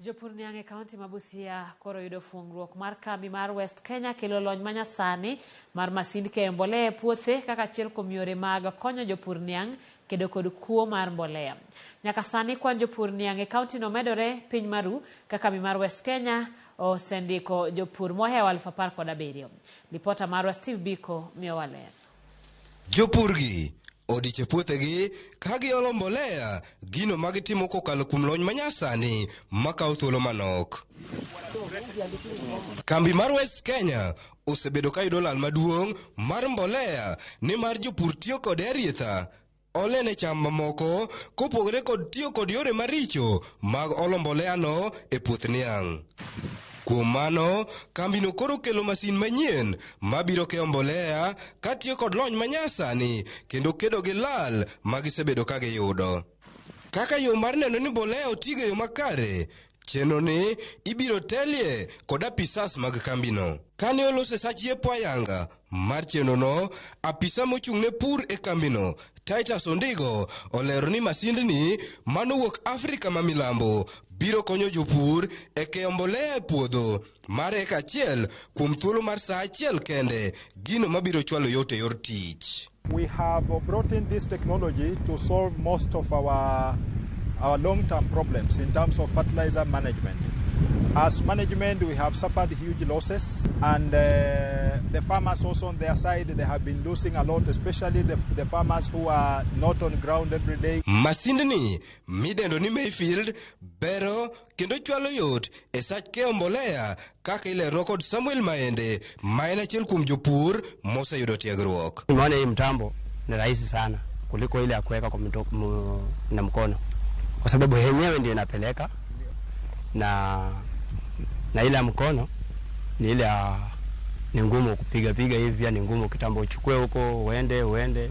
Jopur niang' e kaunti ma Busia koro yudo fuong'ruok mar kambi mar West Kenya kelo lony manyasani mar masind keyo mbolea e puothe kaka achiel kuom yore mag konyo jopur niang' kedo kod kuo mar mbolea. Nyaka sani kwan jopur niang' e kauntino medore piny maru ka kambi mar West Kenya osendiko jopur mohewo 17,000. Lipota marwa Steve Biko miyowa ler. Jopurgi odich e puothegi ka giolo mbolea, gino ma gitimo kokalo kuom lony manyasani makawo thuolo manok. Kambi mar West Kenya osebedo ka yudo lal maduong' mar mbolea nimar jopur tiyo kode arietha ole ne cham mamoko kopogore kod tiyo kod yore maricho mag olo mbolea no e puoth niang'. Kuom mano, kambino koro kelo masin manyien mabiro keyo mbolea katiyo kod lony manyasani kendo kedo gi lal ma gisebedo ka giyudo. Kaka yo mar neno ni mbolea otigo e yo makare, chenro ni ibiro telie kod apisas mag kambino. Kane oloso e sach yepo ayanga mar chenrono, apisa mochung' ne pur e kambino, Titus Ondigo, olero ni masindni manowuok Afrika ma milambo biro konyo jopur e keyo mbolea e puodho mar eka achiel kuom thuolo mar saa achiel kende, gino mabiro chwalo yot e yor tich. We have brought in this technology to solve most of our long-term problems in terms of fertilizer management. As management, we have suffered huge losses, and the farmers also on their side, they have been losing a lot, especially the farmers who are not on ground every day. Masindni midendo ni Mayfield bero kendo chwalo yot e sach keyo mbolea kaka ilerno kod Samuel Maende ma en achiel kuom jopur moseyudo tiegruok. Nimeona hii mtambo ni rahisi sana kuliko ile ya kuweka kwa na mkono, kwa sababu yenyewe ndio inapeleka na ile ya mkono ni ile ya ni ngumu kupiga piga hivi, pia ni ngumu kitambo uchukue huko uende uende,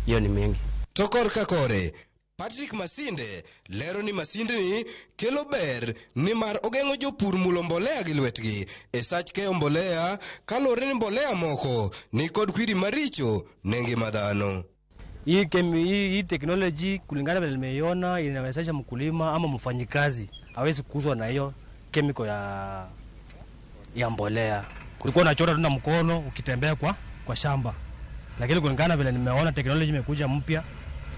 hiyo ni mingi. To korka kore, Patrick Masinde lero ni masindni kelo ber nimar ogeng'o jopur mulo mbolea gi lwetgi e sach keyo mbolea kaluwore ni mbolea moko ni kod kwiri maricho ne ngima dhano. Hii technology kulingana vile nimeiona inawezesha mkulima ama mfanyikazi hawezi kuuzwa na hiyo chemical ya mbolea. Kulikuwa unachota tu na mkono ukitembea kwa shamba, lakini kulingana vile nimeona technology imekuja mpya,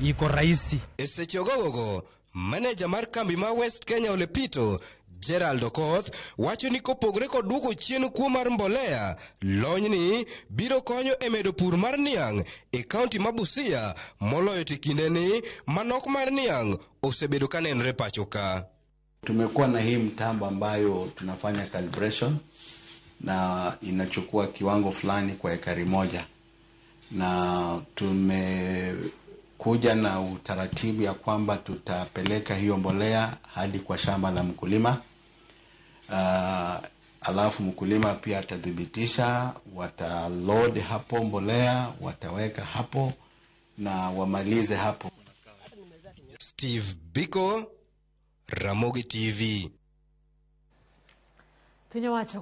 iko rahisi. E seche ogogogo, maneja mar kambi ma West Kenya Olepito, Gerald Okoth, wacho ni kopogore kod duoko chien kuo mar mbolea, lonyni biro konyo e medo pur mar niang' e kaunti ma Busia moloyo to e kindeni ma nok mar niang' osebedo ka nenore pacho ka. Tumekuwa na hii mtambo ambayo tunafanya calibration na inachukua kiwango fulani kwa ekari moja, na tumekuja na utaratibu ya kwamba tutapeleka hiyo mbolea hadi kwa shamba la mkulima. Alafu mkulima pia atathibitisha, wataload hapo mbolea, wataweka hapo na wamalize hapo. Steve Biko, Ramogi TV. Piny owacho.